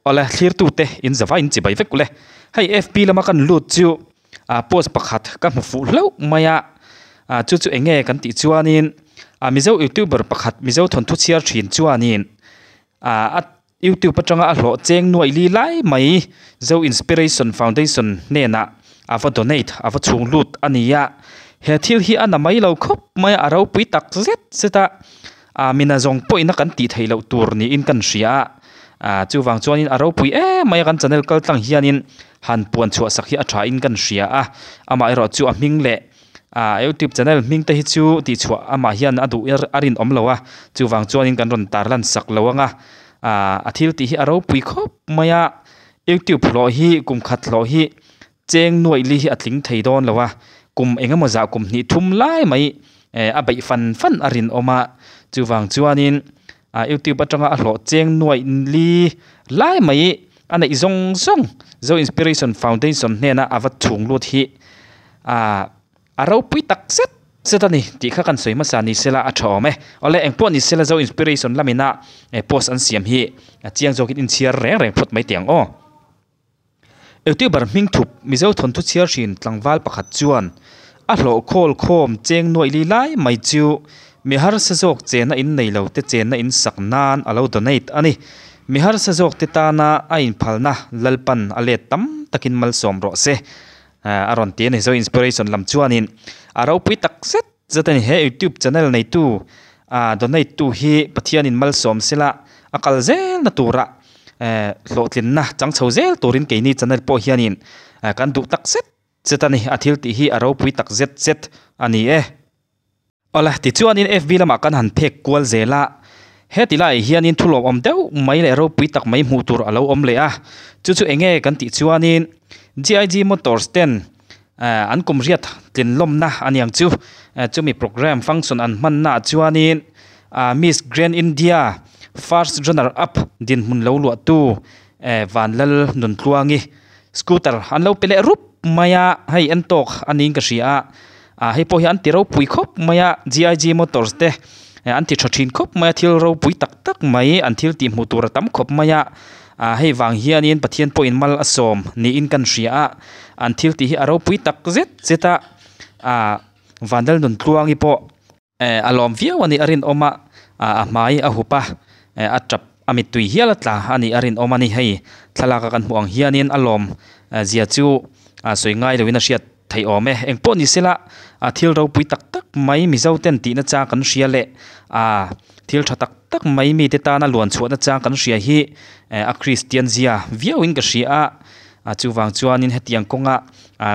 Awle thlirtute in zava in chibai vek ule. Hei FB lama kan lut chu ah post pakhat ka hmu fuh hlauh mai a, ah chu chu eng nge kan tih chuanin ah Mizo youtuber pakhat Mizo thawnthu chhiar thin chuanin ah a youtube atanga a hlawh cheng nuaih li lai mai Zo Inspiration Foundation hnenah a va donate a va chhung lut a ni a, he thil hi a na mai lo khawp mai a, a ropui tak zet zet a. Ah mina zawng pawhin a kan tih theih loh tur niin kan hria a, ah chuvang chuanin a ropui em mai a kan channel kal tlang hianin han puan chhuah sak hi a tha in kan hria a, amaherawh chu a hming leh ah youtube channel hming te hi chu tih chhuah amah hian a duh a rinawm lo a, chuvang chuanin kan rawn tar lan sak lo ang a, ah a thil tih hi a ropui khawp mai a, youtube hlawh hi kum khat hlawh hi Cheng nuaih li hi a tling thei dawn lo a, kum eng emaw zah kum hnih thum lai mai a beih fan fan a rinawm a, chuvang chuanin YouTube atanga a hlawh cheng nuaih li lai mai a neih zawng zawng Zo Inspiration Foundation hnena a va chhung lut hi a ropui tak zet zet a ni tih kha kan sawi hmasa ni sela a tha awm e. Awle engpawh ni sela Zo Inspiration lamina post an siam hi chiang zawkin inchhiar reng reng phawt mai teh ang aw. Youtuber hmingthup Mizo thawnthu chhiar hrin tlangval pakhat chuan a hlawh khawl khawm cheng nuaih li lai mai chu mi harsa zawk chenna in nei lo te chenna in sak nan a lo donate a ni. Mi harsa zawk te tana a inphalna Lalpan a let tam takin malsawm rawh se a rawn ti a ni. Zo Inspiration lam chuanin a ropui tak zet zet a ni. He YouTube channel neitu donate tu hi Pathianin malsawm sela a kal zelna turah eh hlawhtlinna chang chho zel turin keini channel pawh hianin eh kan duh tak zet zet a ni a thil tih hi a ropui tak zet zet a ni e. Awle tichuanin FB lamah kan han phek kual zel a, heti laiah hianin thu lawmawm deuh mai leh ropui tak mai hmuh tur a lo awm leh a, chu chu eng nge kan tih chuanin GIG Motors ten eh an kum riat tlin lawmna a niang chu eh chumi programme function an hmannaah chuanin ah Miss Grand India First runner up dinhmun lo luahtu eh Vanlal Nuntluangi scooter an lo pe leh rup mai a, hei en tawk a niin ka hria a, ah hei pawh hi an ti ropui khawp mai a, GIG Motors te eh an ti tha thin khawp mai a, thil ropui tak tak mai an thil tih hmuh tur a tam khawp mai a, ah hei vang hianin Pathian pawhin mal a sawm niin kan hria a, an thil tih hi a ropui tak zet zet a, ah Vanlal Nuntluangi pawh. Eh a lawm viau a nih a rinawm a, a hmai a hup a, eh a tap a mittui hial a tla a nih a rinawm a ni. Hei thlalak a kan hmuh ang hianin a lawm zia chu a sawi ngai loin a hriat theih awm e. Eng pawh ni sela a thil ropui tak tak mai Mizo ten tihna chang kan hria leh a thil tha tak tak mai mite tana luan chhuahna chang kan hria hi eh a Kristian zia viauin ka hria a, a chuvang chuanin hetiang kawnga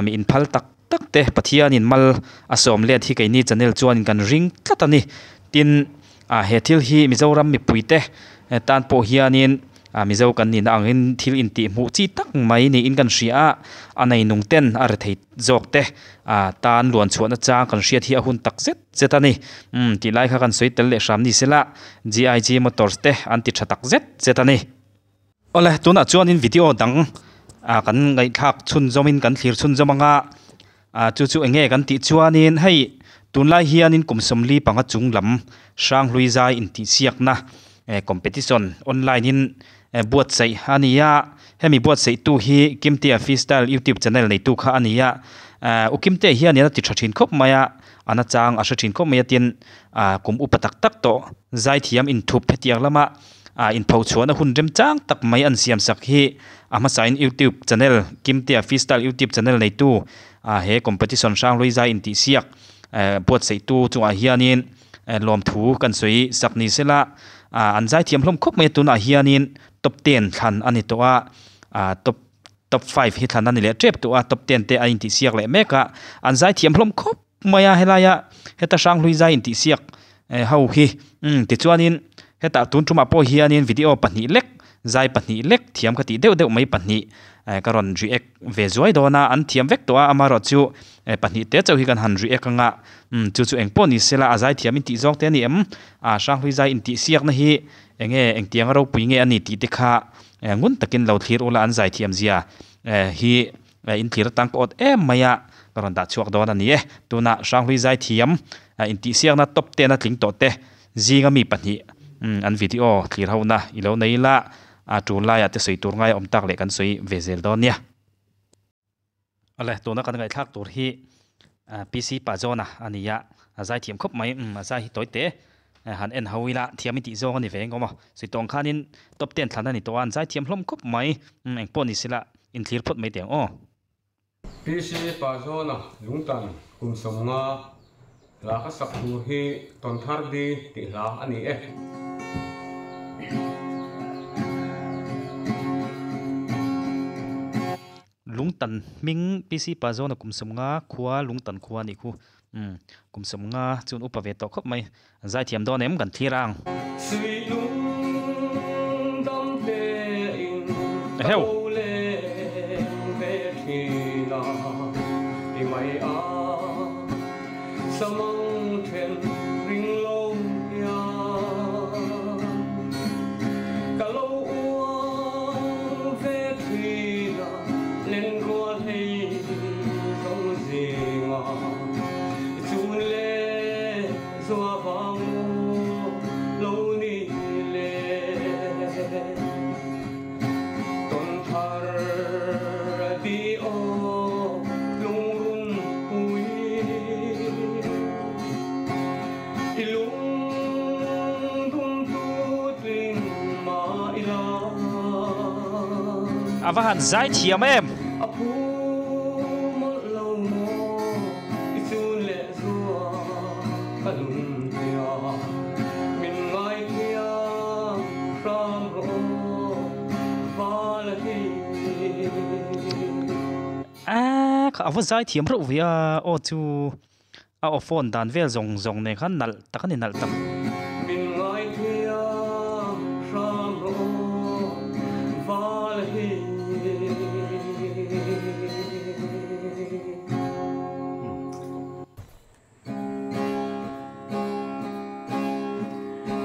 mi inphal tak tak te Pathianin mal a sawm let hi keini channel chuanin kan ring tlat a ni. Tin, ah he thil hi Mizoram mipuite tan pawh hianin ah Mizo kan nihna angin thil intih hmuh chi tak mai niin kan hria a, a neinung ten a rethei zawk te ah tan luan chhuahna chang kan hriat hi a hun tak zet zet a ni. Umm tih lai kha kan sawi tel leh hram ni sela GIG Motors te an ti tha tak zet zet a ni. Awle, tunah chuanin video dang ah kan ngaihthlak chhunzawmin kan thlir chhunzawm ang a, ah chu chu eng nge kan tih chuanin hei tunlai hianin kum sawmli panga chung lam Hranghlui zai intihsiakna eh competition online in eh buatsaih a ni a, hemi buatsaihtu hi Kimtea Freestyle youtube channel neitu kha a ni a, eh u Kimtea hianin a ti tha thin khawp mai a, a nachang a hre thin khawp mai a tin ah kum upa tak tak tawh zaithiam inthup hetiang lama. Ah inpho chhuahna hun remchang tak mai an siam sak hi a hmasain youtube channel Kimtea Freestyle youtube channel neitu ah he competition Hranghlui zai intihsiak eh buatsaihtu chungah hianin eh lawmthu kan sawi sak ni sela ah an zaithiam hlawm khawp mai a tunah hianin top ten thlan a ni tawh a ah top top five hi thlan a ni leh tep tawh a top ten te a intihsiak leh mek a an zaithiam hlawm khawp mai a helaia heta Hranghlui zai intihsiak eh ho hi umm tichuanin hetah tun tumah pawh hianin video pahnih lek zai pahnih lek thiam ka tih deuh deuh mai pahnih eh ka rawn react ve zuai dawn a an thiam vek tawh a amaherawhchu eh pahnih te chauh hi kan han react anga umm chu chu engpawh ni sela a zai thiam intih zawng te a ni em ah Hranghlui zai intihsiakna hi enge engtianga ropui nge a ni tih te kha eh ngun takin lo thlir ula an zai thiam zia eh hi Eh inthlir atang ka awt em mai a, ka rawn dah chhuak dawn a ni e. Tunah Hranghlui Zaithiam intihsiakna top ten a tling tawh te zinga mi pahnih an video thlir ho na i lo nei la, a tul laiah te sawi tur ngai a awm tak leh kan sawi ve zel dawn nia. Awle tuna kan ngaihthlak tur hi PC Pazawna a ni a, a zai thiam khawp mai umm a zai hi tawi te han en ho ila thiam i tih zawng a ni ve engawm aw sawi tawng khanin top ten thlan a ni tawh a an zai thiam hlawm khawp mai umm engpawh ni sela inthlir phawt mai teh ang aw. PC Pazawna lungtan kum 50 hla ka sak tur hi Tawnthar Di tih hla a ni e. Lungtan hming PC Pazawna kum 50 khua Lungtan khua a nih khu. Umm kum 50 chuan upa ve tawh khawp mai. Zaithiam dawn em kan thlir ang. Eheu. A va han zai thiam em! A kha a va zai thiam reuh ve a aw chu a aw phone dan vel zawng zawng nen khan nalh tak a ni nalh tak.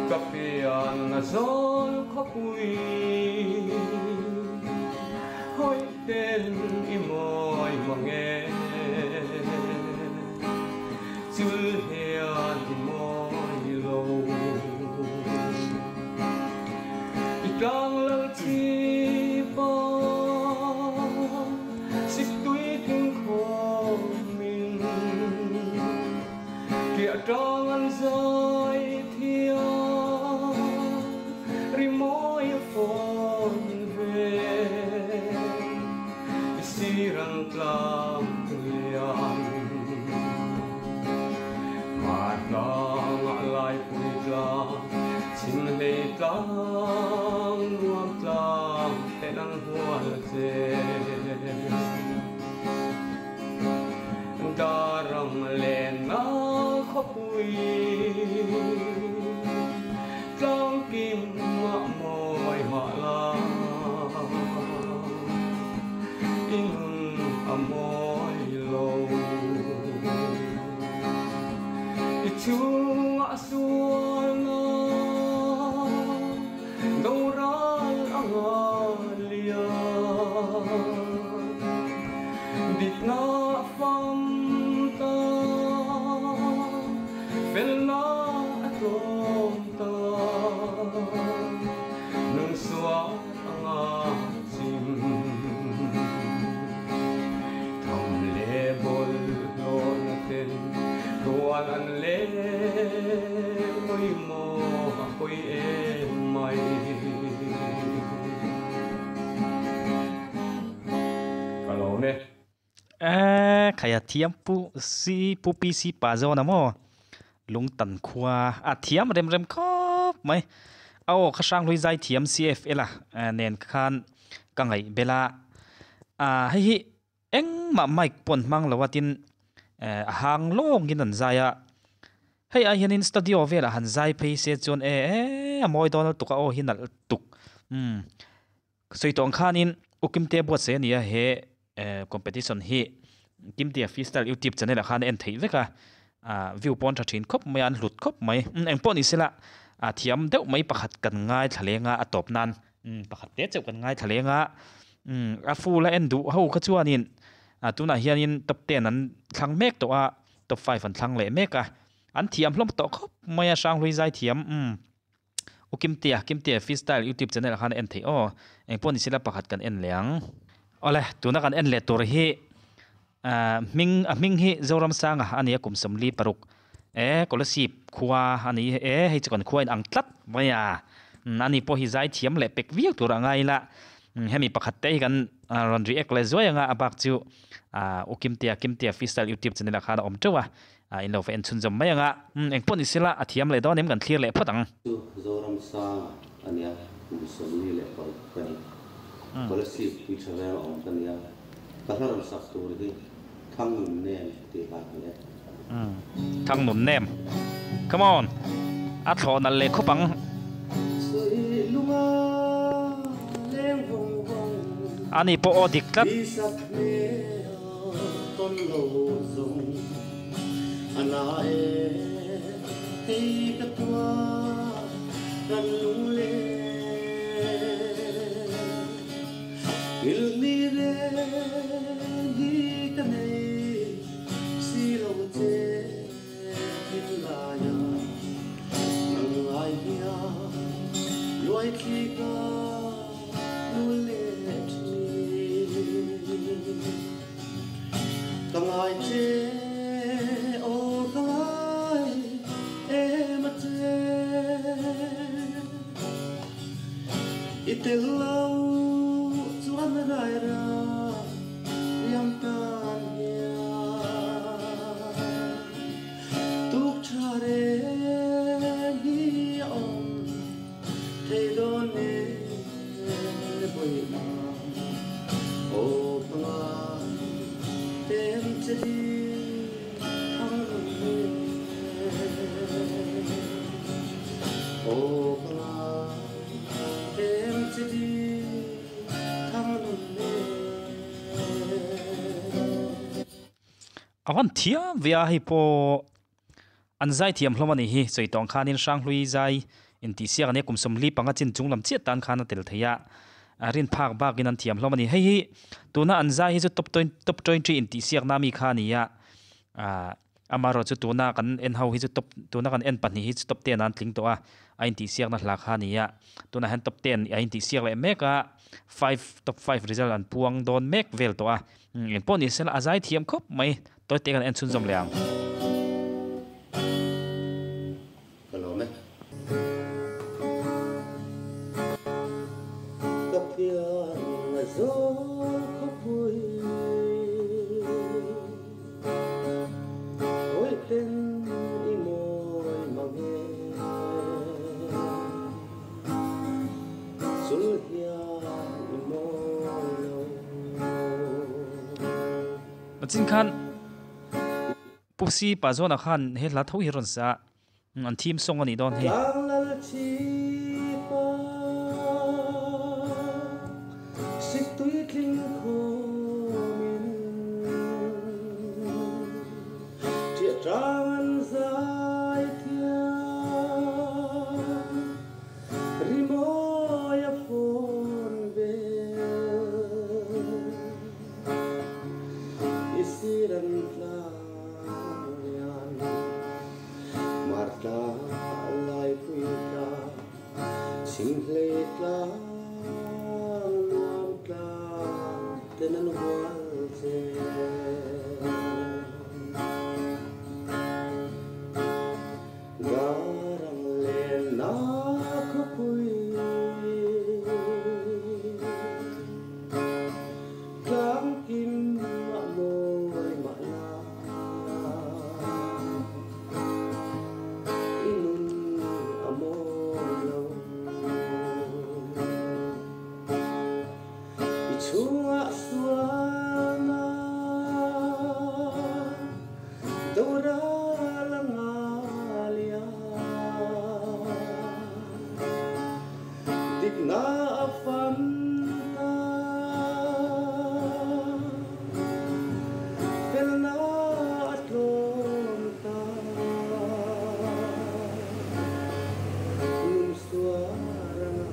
Ka pian a zawl khawpui hawi ten i mawi mang e chul hian i mawi lo i tlang lo chi pa siktui thing khawm in Triah tang an zai thiam rimawi a fawn ve i sir an tlang lian. Hmar tlangah laipui tlang, chhimhlei tlang, nuam tlang ten an hual che. Darang lenna khawpui tlangkim mah mawi mah la i nun a mawi lo i chungah sualna doral a ngalia. Dikna fam ta, felna a tlawm ta, nun sual anga chim. Tham leh bawlhhlawhna ten rual an leng pawimawh a pawi em mai. Ka lawm e. Eee khaia thiam pu si pu PC pa zawn a maw lungtan khua a thiam rem rem khawp mai a aw kha hrang hlui zai thiam CFL a nen khan ka ngaih bel a ah hei hi engmah mic pawh an hmang lo a tin a hang lawngin an zai a hei ai hianin studio velah han zai phei se chuan e a mawi dawn lutuk a aw hi nalh lutuk umm. Ka sawi tawh ang khanin U Kimtea buatsaih a ni a, he competition hi Kimtea Freestyle YouTube channel ah khan a en theih vek a, view pawn tha thin khawp mai a, an hlut khawp mai. Eng pawh ni sela a thiam deuh mai pakhat kan ngaithla leng a, a tawp nan pakhat te chauh kan ngaithla leng a, a full a en duh ho kha chuanin tunah hianin top ten an thlang mek tawh a, top five an thlang leh mek a, an thiam hlawm tawh khawp mai a, Hranghlui zai thiam. U Kimtea, Kimtea Freestyle YouTube channel ah khan a en theih aw. Engpawh ni sela pakhat kan en leh ang. Awle, tuna kan en leh tur hi ahh hming a hming hi Zoramsanga a ni a kum 46 e Kolasib khua a ni e hei chu kan khua in ang tlat mai a ani pawh hi zai thiam leh pek viau tur a ngai ila hemi pakhat te hi kan rawn react leh zuai anga a bak chu ahh U Kimtea Kimtea Freestyle YouTube channel ah khan a awm teuh a ah in lo va en chhunzawm mai anga engpawh ni sela a thiam leh dawn em kan thlir leh phawt ang. Chu Zoramsanga a nia kum 46 ka ni. Kolasib tui tha veng a awm ka nia. Ka hla rawn sak tur hi Thang Nun Nem tih hla ka ni e. Thang Nun Nem. Come on! A thlawh nalh leh khawp ang. Suih lunga leng vawng vawng. Ani pawh aw dik tlat. I sak hmel tawn lo zawng a na e hei ka tuar kan lung le. Nghilh ni reng hi ka nei si lo che thinlai a nang ngai hian luai thli ka nul leh thin. Ka ngai che aw ka ngai em a che. I tel lo chuan rai ra riam tan hian tuk tha reng hi a awm thei dawn e vawiin aw ka ngai em che hi thang e aw ka ngai. A van thiam ve a hei pawh an zai thiam hlawm a nih hi sawi tawng khanin Hranghlui zai intih siak a nia kum 45 chin chung lam chiah tan khan a tel thei a a rin phak bakin an thiam hlawm a ni hei hi tuna an zai hi chu top top 20 intih siakna ami kha a ni a ah. Amaherawhchu tuna kan en ho hi chu top tuna kan en pahnih hi chu top ten ah an tling tawh a, a intihsiakna hla kha a ni a, tunah hian top ten a intihsiak leh mek a, five top five result an puang dawn mek vel tawh a, engpawh ni sela a zai thiam khawp mai, tawi te kan en chhunzawm leh ang. Ka lawm e. Ka pian a zawl khawpui Hawih ten i mawi mang e Chul hian i mawi lo. Machin khan Pu Si Pa Zawna khan he hla tho hi a rawn sa a. An theme song a nih dawn hi. Tlang lal chhipa siktui tling khawmin ṭiah ṭang an zai thiam rimawi a fawn vel i sir an tlang. Martla laipui tla chhimhlei tlang nuam tlang ten an hual che. Darang lenna khawpui tlang kim a mawi mahna. I nun a mawi lo. I chhungah sualna doral a ngal ia. Dikna a fan ta. Felna a tlawm ta. Nun suar anga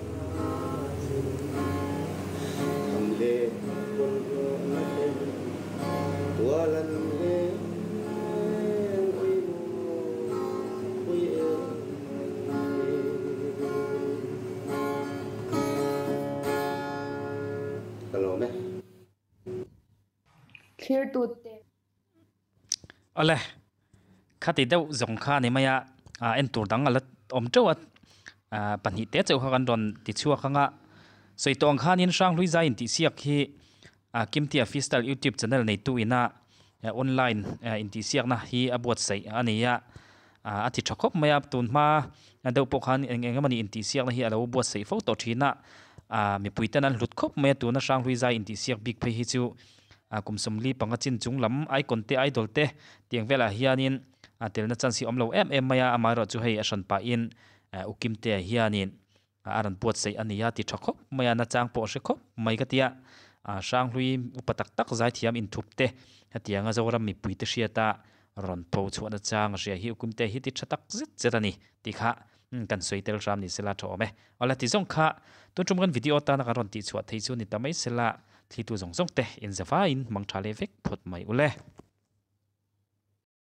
chin tham leh tawn hi. Ka lawm e. Thlirtute. Awle, khati deuh zawng kha a ni mai a, en tur dang a la awm teuh a, pahnihte chauh kha kan rawn ti chhuak ang a, sawi tawh ang khanin Hranghlui zai intihsiak hi Kimtea Freestyle YouTube channel neitu ina online intihsiakna hi a buatsaih a ni a, a ti tha khawp mai a, tun hma deuh pawh khan eng eng emawni intihsiakna hi a lo buatsaih fo tawh thin a, mipui ten an hlut khawp mai a, tuna Hranghlui zai intihsiak bik phei hi chu kum 45 chin chung lam icon te idol te tiang velah hianin a telna chance hi awm lo em em mai a, amaherawhchu hei a hran pahin Ukimtea hianin A rawn buatsaih a ni a ti tha khawp mai a, nachang pawh a hre khawp mai ka ti a, Hranghlui upa tak tak zaithiam inthup te hetianga Zoram mipui te hriata rawn pho chhuah nachang a hria hi Ukumte hi ti tha tak zet zet a ni tih kha kan sawi tel hram ni sela tha awm e. Awle ti zawng kha tun tum kan video atana kan rawn tih chhuah thei chu ni ta mai sela thlitu zawng zawng te inzavaiin hmang tha leh vek phawt mai ule.